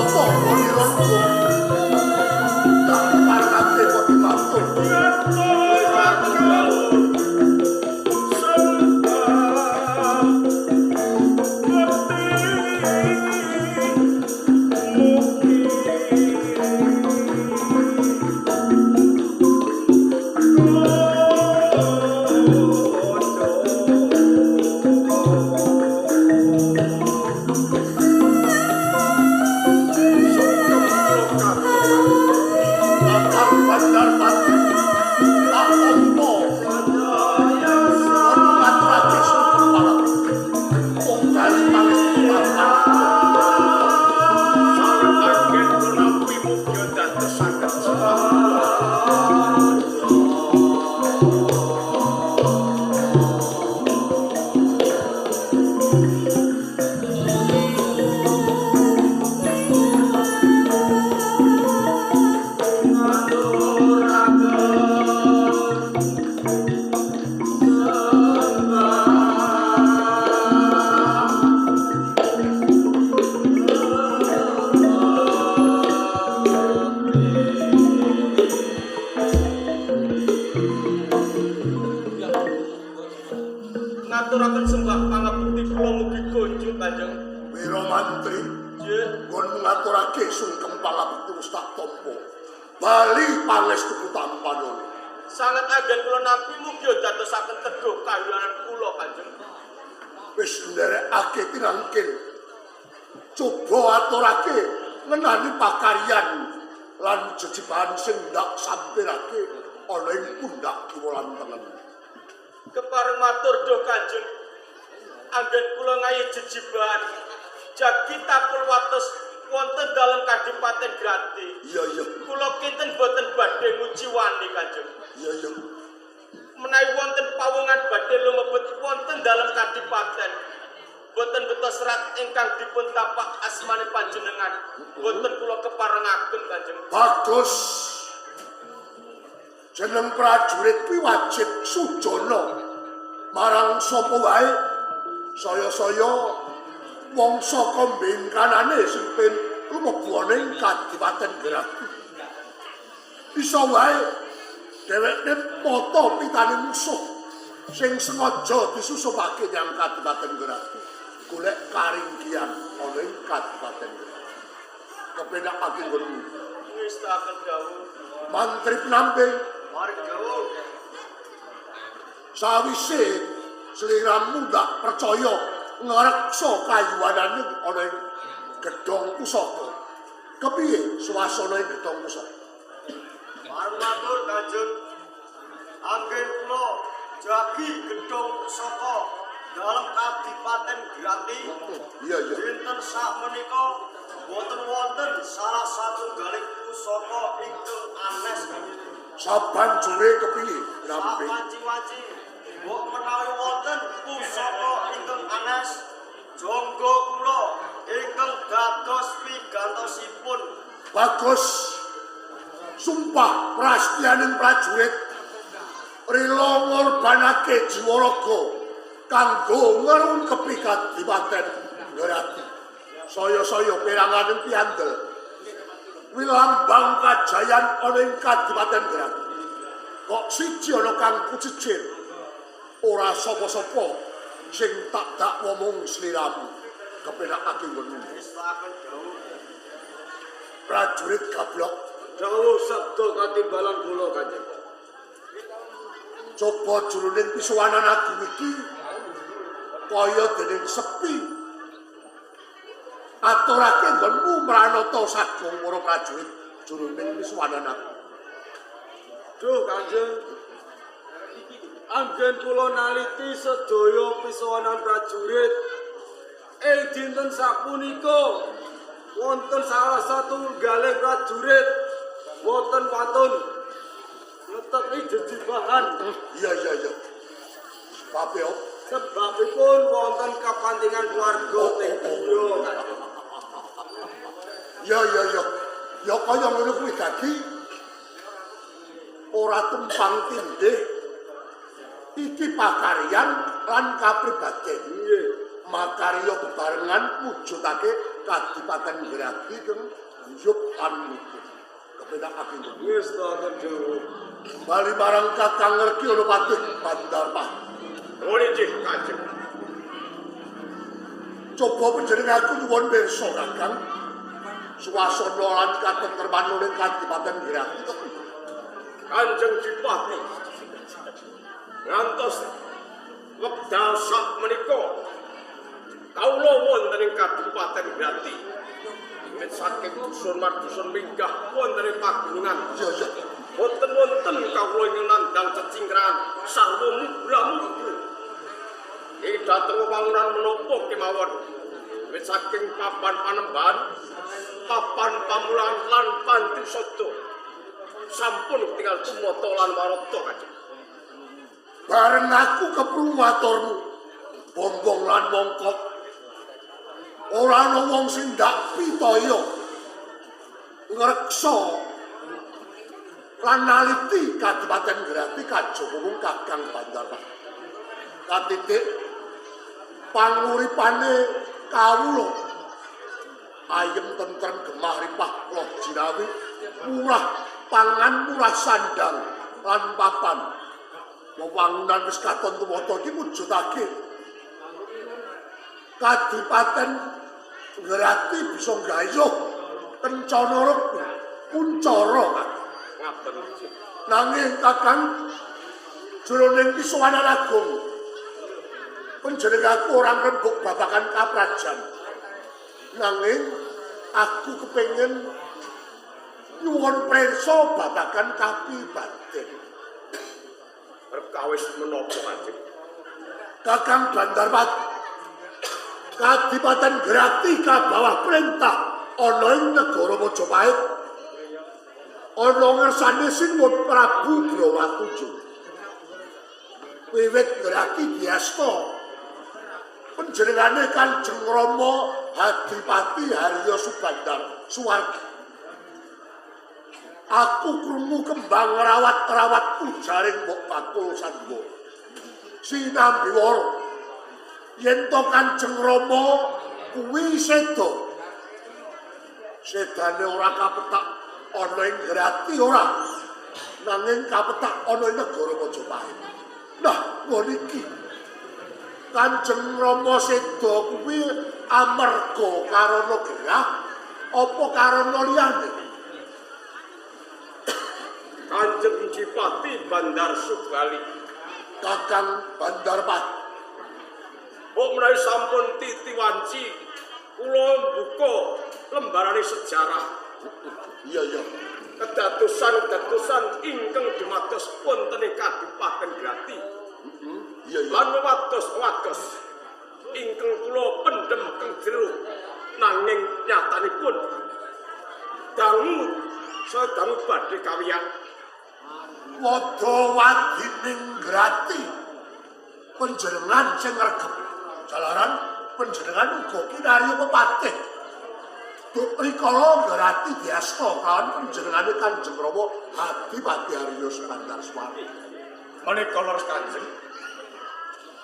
tampa ponira. Tak parate kok matur. Ngaturaken sembah pangabekti kula mugi kunjuk Kanjeng. Wira Mantri, Nggih. Nggon ngaturake sungkem pangabekti wis tak tampa. Bali pangestuku tampanana. Sanget agen kula nampi mugi dadosaken teguh kayunan kula Kanjeng. Wis nderekake tinangkil. Coba aturake ngenani pakaryan lan jejibahan sing ndak sampirake ana ing pundak kiwa lan tengen. Kepareng matur duh Kanjeng. Anggen kula ngayi jejibahan jagi tapul wates wonten dalem Kadipaten Grati. Iya iya. Kula kinten boten badhe nguji wani Kanjeng. Iya iya. Menawi wonten pawongan badhe lumebet wonten dalem kadipaten, boten beto serat ingkang dipun tapak asmane panjenengan, boten kula keparengaken Kanjeng. Bagus. Jeneng prajurit kuwi wajib sujana marang sapa wae, saya-saya wong saka mbengkanane sing pen lumebu ana ing Kadipaten Grati. Bisa wae dheweke mata pitane musuh sing sengaja disusupake nyang Kadipaten Grati, golek karingkian ana ing Kadipaten Grati. Kepenakake nggonmu. Ngestaken dawuh. Mantri penamping, Mari dawuh. Sawise sliramu ndak percaya ngreksa kayuwanane ana ing gedhong pusaka. Kepiye swasana ing gedhong pusaka? Marang matur Kanjeng. Anggen kula jagi gedhong pusaka dalem Kadipaten Grati. Iya iya. Dinten sakmenika boten wonten salah satunggaling pusaka ingkang anes Kanjeng. Sabanjure kepiye Ramping? Sawanci-wanci mbok menawi wonten pusaka ingkang anes, jangga kula ingkang dados pigantosipun. Bagus. Sumpah prastianing prajurit rela ngorbanake jiwa raga kanggo ngrungkepi Kadipaten Grati. Saya-saya peranganing piandel kuwi lambang kajayan ana ing Kadipaten Grati. Kok siji ana kang kucicil, ora sapa-sapa sing tak dakwa mung sliramu. Kepenakake nggonmu. Ngestaken dawuh. Prajurit gablok. Dawuh sabda katimbalan kula Kanjeng. Coba jroning pisuwanan agung iki kaya dening sepi. Aturake nggonmu mranata sagung para prajurit jroning pisuwanan agung. Duh Kanjeng. Anggen kula naliti sedaya pisuwanan prajurit ing dinten sapunika wonten salah satunggaling prajurit boten wantun netepi jejibahan. Iya iya iya. Sebabe opo? Sebabipun wonten kepentingan keluarga teng griya Kanjeng. Iya iya iya. Ya kaya ngono kuwi dadi ora tumpang tindih. Iki pakaryan lan kapribaden. Nggih. Makarya bebarengan mujudake Kadipaten Grati kang guyub lan rukun. Kepenakake Ngestakaken dawuh. Bali marang Kakang Ngergi ana patih Bandarpati. Nuwun inggih Kanjeng. Coba panjenengan aku nyuwun pirsa Kakang. Swasana lan katentreman ing Kadipaten Grati kepriye? Kanjeng Dipati. Ngantos wekdal sak menika kawula wonten ing Kadipaten Grati. Wiwit saking dusun mardusun minggah wonten ing pagunungan. Iya iya. Boten wonten kawula ing nandhang cecingkrahan sarwa mubra-mubru. Ing dhateng wewangunan menapa kemawon wiwit saking papan panembahan, papan pamulan lan panti sada sampun tinggal tumata lan warata Kanjeng. Bareng aku keprungu aturmu, bonggong lan mongkok. Ora ana wong sing ndak pitaya ngreksa lan naliti Kadipaten Grati kajaba mung Kakang Bandarpati. Katitik panguripane kawula ayem tentrem gemah ripah loh jinawi, murah pangan murah sandang lan papan. Wewangunan wis katon tumata iki mujudake Kadipaten Grati bisa nggayuh kencana rukmi kuncara. Ngaten inggih. Nanging Kakang jroning pisowanan agung panjenenganku ora ngrembug babagan kaprajan. Nanging aku kepengin nyuwun priksa babagan kapribaden. Perkawis menapa Kanjeng? Kakang Bandarpati, Kadipaten Grati kabawah perintah ana ing negara Majapahit. Ana ngersane Sinuwun Prabu Brawatunjung. Wiwit Grati diasta panjenengane Kanjeng Rama Adipati Harya Subandar Suwargi. Aku krungu kembang rawat-rawat ujaring mbok bakul sandwa. Sinambi wara yen to Kanjeng Rama kuwi seda. Sedane ora kapetak ana ing Grati ora. Nanging kapetak ana ing negara Majapahit. Nah, ngono iki. Kanjeng Rama seda kuwi amarga karana gerah apa karana liyane? Kanjeng Dipati Bandar Subali. Kakang Bandarpati. Mbok menawi sampun titi wanci kula mbuka lembarane sejarah. Iya iya. Kedadosan-kedadosan ingkang dumados wonten ing Kadipaten Grati. Iya iya. Lan wewados-wewados ingkang kula pendhem keng jero nanging nyatanipun dangu saya dangu badhe kawiyan. Wada wadining Grati panjenengan sing ngregep jalaran panjenengan uga kinarya pepatih. Duk rikala Grati diasta kalawan panjenengane Kanjeng Rama Adipati Arya Sukandar Swami. Menika leres Kanjeng.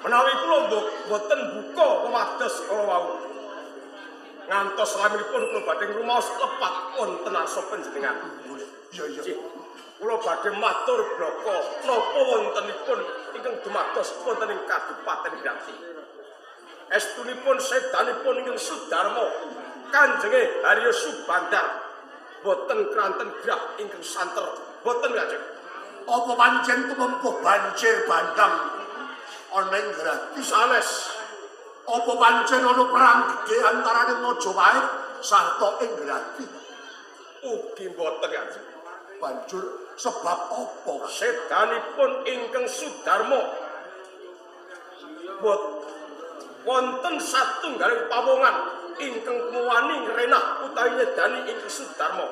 Menawi kula mboten buka wewados kala wau. Ngantos laminipun kula badhe ngrumaos lepat wonten arsa panjenengan. Iya iya. Kula badhe matur blaka napa wontenipun ingkang dumados wonten ing Kadipaten Grati. Estunipun sedanipun ingkang Sudarma Kanjenge Harya Subandar boten kranten grah ingkang santer boten Kanjeng. Apa pancen tumempuh banjir bandang ana ing Grati? Sanes. Apa pancen ana perang gedhe antarane Majapahit sarta ing Grati? Ugi boten Kanjeng. Banjur sebab apa? Sedanipun ingkang Sudarma bot wonten satunggaling pawongan ingkang muwani ngrenah utawi nyedani ingkang Sudarma.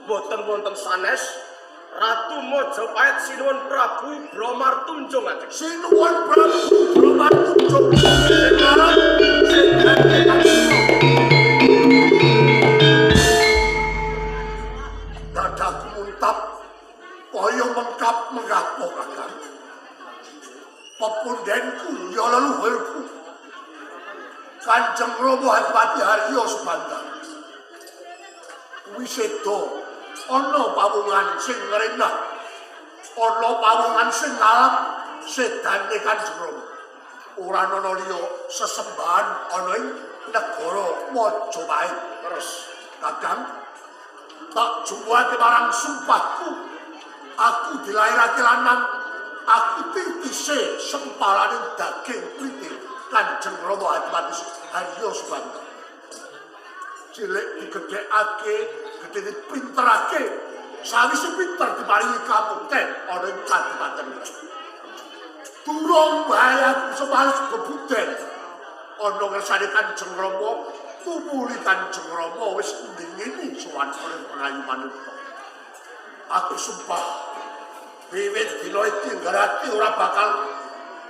Boten wonten sanes Ratu Majapahit Sinuwun Prabu Bramartunjung Kanjeng. Sinuwun Prabu Bramartunjung sing aran sedane dadaku muntap kaya mengkap menggapo Kakang. Pepundhenku ya leluhurku. Kanjeng Rama Adipati Haryo Subandar. Kuwi seda ana pawungan sing ngrenah. Ana pawungan sing ngalap sedane Kanjeng Rama. Ora ana liya sesembahan ana ing negara Majapahit. Terus Kakang, tak jumbuhake marang sumpahku. Aku dilairake lanang, aku titise sempalaning daging kliti Kanjeng Rama Adipati Haryo Subandar. Cilik digedhekake, gedhe dipinterake. Sawise pinter diparingi kabukten ana ing kadipaten. Durung wae aku bisa males bebuden. Ana ngersane Kanjeng Rama, tumuli Kanjeng Rama wis ndingini sowan ing pengayu manungsa. Aku sumpah, wiwit dina iki Nggarati ora bakal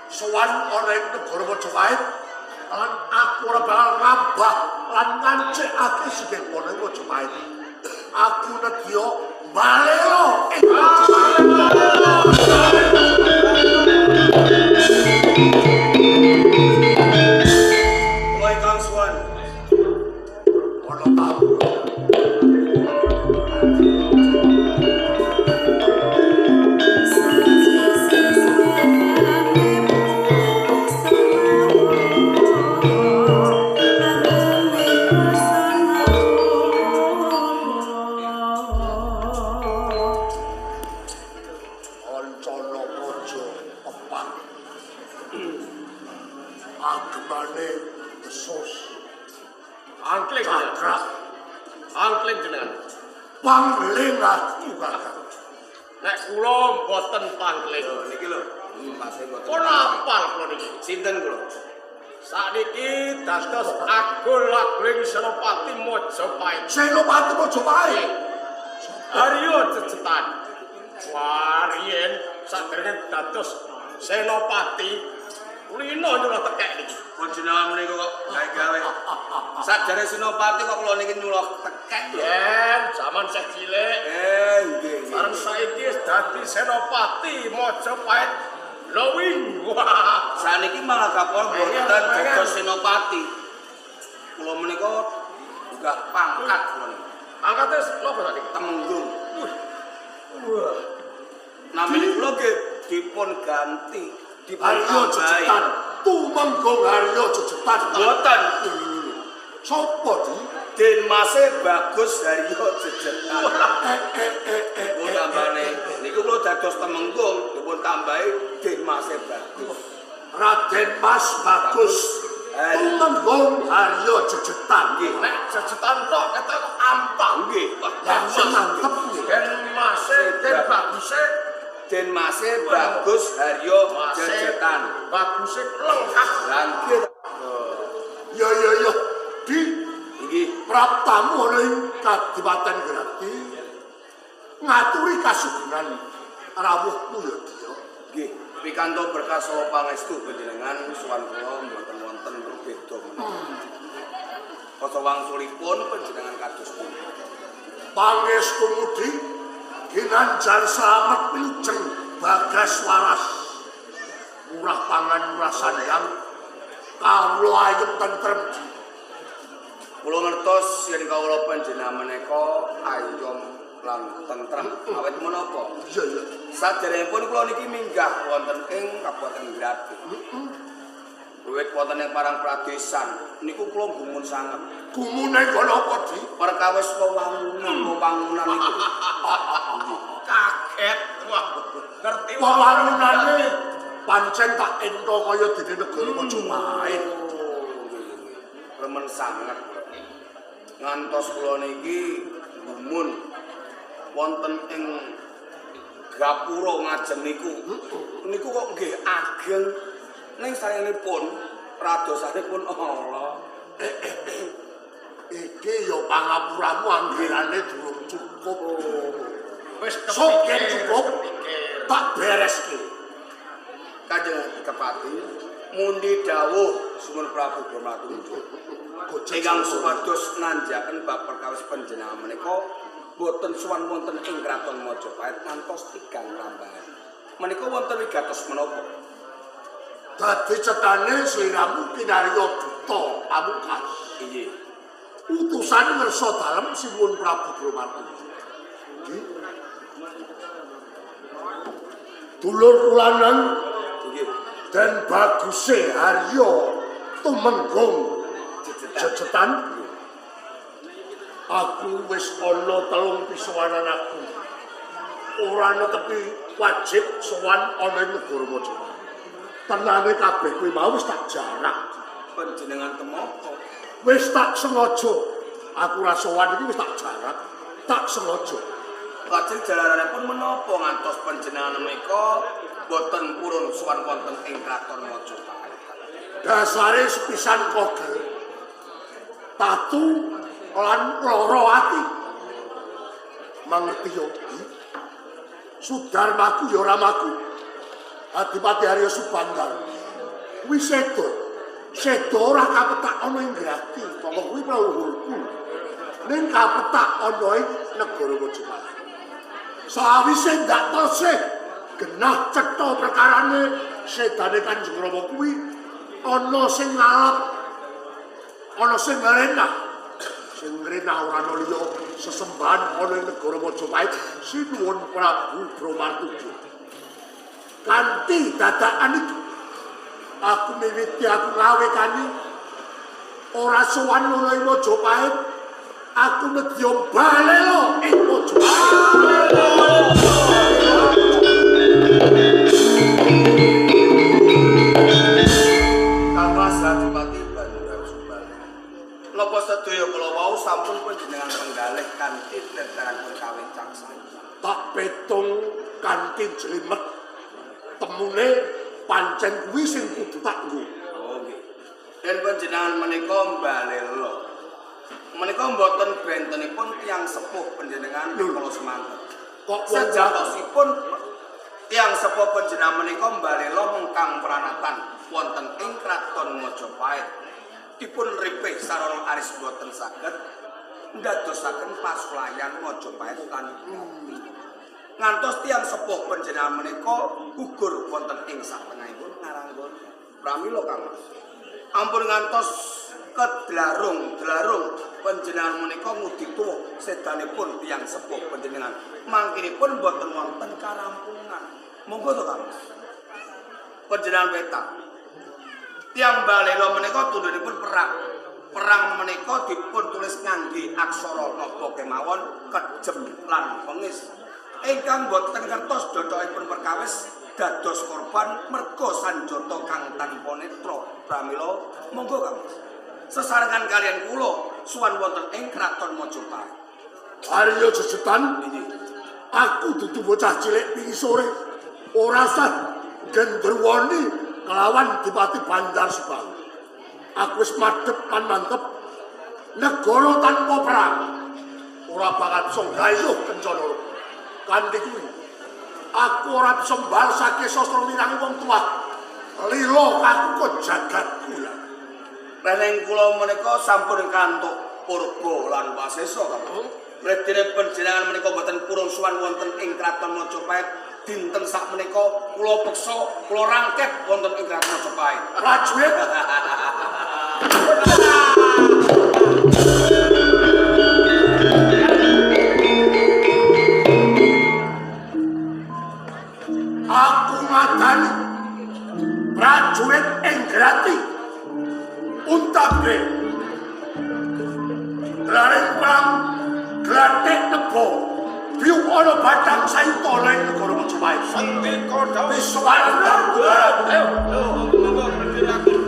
sowan ana ing negara Majapahit lan aku ora bakal ngambah lan ngancikake sikil ana ing Majapahit. Aku nedya balelo ing Majapahit. Kula ingkang suwan. Ana tamu. Ancana Praja Pepak. Agemane besus angkling jenengan. cakrak Angkling jenengan. pangling aku Kakang. Nek kula mboten pangling. Lho niki lho. Mase mboten. Ora apal kula niki. Sinten kula? Sakniki dados agul-aguling Senopati Majapahit. Senopati Majapahit. Haryo Jejetan. Wah, riyen saderenge dados Senopati kulino nyuruh tekek niki. Panjenengan menika kok gawe-gawe. Sajane Senopati kok kula niki nyuloh tekek lho. Yen jaman sih cilik, Nggih. bareng saiki wis dadi Senopati Majapahit Lowing. Wah, Saniki malah kapol mboten dados Senopati. Kula menika unggah pangkat kula niki. Angkate napa sakniki? Temenggung. Wah. Namine kula nggih dipun ganti, dipun Haryo tambahi. Jejetan. Tumenggung Haryo Jejetan. Mboten. Sopo di? Den Mase Bagus Haryo Jejetan. Pun tambahane niku kula dados Temenggung dipun tambahi Den Mase Bagus. Raden Mas Bagus. Tumenggung Haryo Jejetan. Nggih. Nek Jejetan tok ketok kok ampang. Nggih. Lah sing mantep nggih. Den Mase, Den Baguse, Den Mase Bagus Haryo Mase Jejetan. Baguse lengkap. Lah nggih. Ya ya ya. Di Nggih. praptamu ana ing Kadipaten Grati ngaturi kasugengan rawuhmu ya Diya. Nggih, pikantuk berkah saha pangestu panjenengan sowan kula mboten wonten beda menika. Kasa wangsulipun panjenengan kados pundi? Pangestu mudi ginanjar slamet wilujeng bagas waras. Murah pangan murah sandang kawula ayem tentrem. Kula ngertos yen kawula panjenengan menika ayom lan tentrem. Awit menapa? Iya iya. Saderengipun kula niki minggah wonten ing Kabupaten Grati. Wiwit wonten ing Parang Pradesan niku kula gumun sanget. Gumune kono apa di? Perkawis wewangunan niku. Kaget. Wah, ngerti Wewangunane pancen tak ento kaya dene negara Majapahit. Remen sanget. Ngantos kula niki gumun wonten ing gapura ngajeng niku. Niku kok nggih ageng ning sayenipun radosanipun Allah. Iki ya pangapuramu anggarane durung cukup. Wis Sok yen kepikir, cukup wis kepikir. tak bereske. Kanjeng Adipati mundi dawuh Sunan Prabu Brahmatungjo. Ingkang supados nanjaken bab perkawis panjenengan menika boten sowan wonten ing Kraton Majapahit ngantos tigang rambahan. Menika wonten wigatos menapa? Dadi cetane sliramu kinarya duta Tirta Pamungkas. Inggih. Utusan ngersa dalem Sinuwun Prabu Bromartuju. Nggih. Dulur kulanan Inggih. dan baguse Haryo Tumenggung Jejetan. Jejetan. Aku wis ana telung pisuwanan aku. Ora netepi wajib sowan ana ing negara Majapahit. Tenane kabeh kuwi mau wis tak jarak. Panjenengan temoko. Wis tak sengaja. Aku ora sowan iki wis tak jarak. Tak sengaja. Lajeng jalaranipun menapa ngantos panjenengan menika boten purun sowan wonten ing kraton Majapahit. Dasare sepisan kogel. Tatu lan lara ati. Mangerti yo. Sudarmaku ya ramaku. Adipati Arya Subanggar. Kuwi sedo. Sedo ora kapetak ana ing Grati, monggo kuwi praluhurku. Ning kapetak ana ing negara Majapahit. Sawise ndak tosih genah cetha perkarane sedane Kanjeng Rama kuwi ana sing ngalap, ana sing ngrenah. Sing ngrenah ora ana liya sesembahan ana ing negara Majapahit Sinuwun Prabu Bromartuju. Kanthi dadakan iki aku miwiti aku ngawekani ora sowan ana ing Majapahit, aku nedya balelo ing Majapahit. Kang Mas Adipati Bandar Subali. Napa sedaya kula wau sampun panjenengan penggalih kanthi teteran perkawis caksan. Tak petung kanthi jlimet temune pancen kuwi sing kudu tak nggo. Oh nggih. Den panjenengan menika mbalelo. Menika mboten bentenipun tiyang sepuh panjenengan Lho. kala semanten. Kok wong Sejatosipun tiyang sepuh panjenengan menika mbalelo mengkang pranatan wonten ing kraton Majapahit. Dipun ripih sarana aris boten saged ndadosaken pasulayan Majapahit lan Grati. Ngantos tiyang sepuh panjenengan menika gugur wonten ing satengahipun Ngaranggon. Pramila Kang Mas. Ampun ngantos kedlarung-dlarung panjenengan menika ngudi tuwuh sedanipun tiyang sepuh panjenengan. Mangkinipun boten wonten karampungan. Monggo to Kang Mas. Panjenengan weta. Tiyang Balelo menika tundhonipun perang. Perang menika dipun tulis ngangge aksara napa kemawon kejem lan bengis. Ingkang boten ngertos dodokipun perkawis dados korban merga sanjata kang tanpa netra. Pramila monggo Kang Mas. Sesarengan kalian kula suwan wonten ing kraton Majapahit. Arya Jejetan, aku dudu bocah cilik wingi sore ora sah gendruwoni kelawan Dipati Bandar Subang. Aku wis madhep lan mantep negara tanpa perang ora bakal bisa nggayuh kencana. Kanthi kuwi aku ora bisa mbalesake sastra mirangi wong tuwa. Lila kaku jagatku ya. Reneng kula menika sampun kantuk purba lan wasesa Kang. Mredene panjenengan menika boten purun sowan wonten ing kraton Majapahit dinten sakmenika kula peksa kula rangket wonten ing kraton Majapahit. Prajurit aku ngadani prajurit ing Grati untabe glaring perang glathek nebo biung ana batang sayuta ing negara Majapahit. Sendika dawuh. Wis sowan. Ayo, monggo monggo berdiri aku.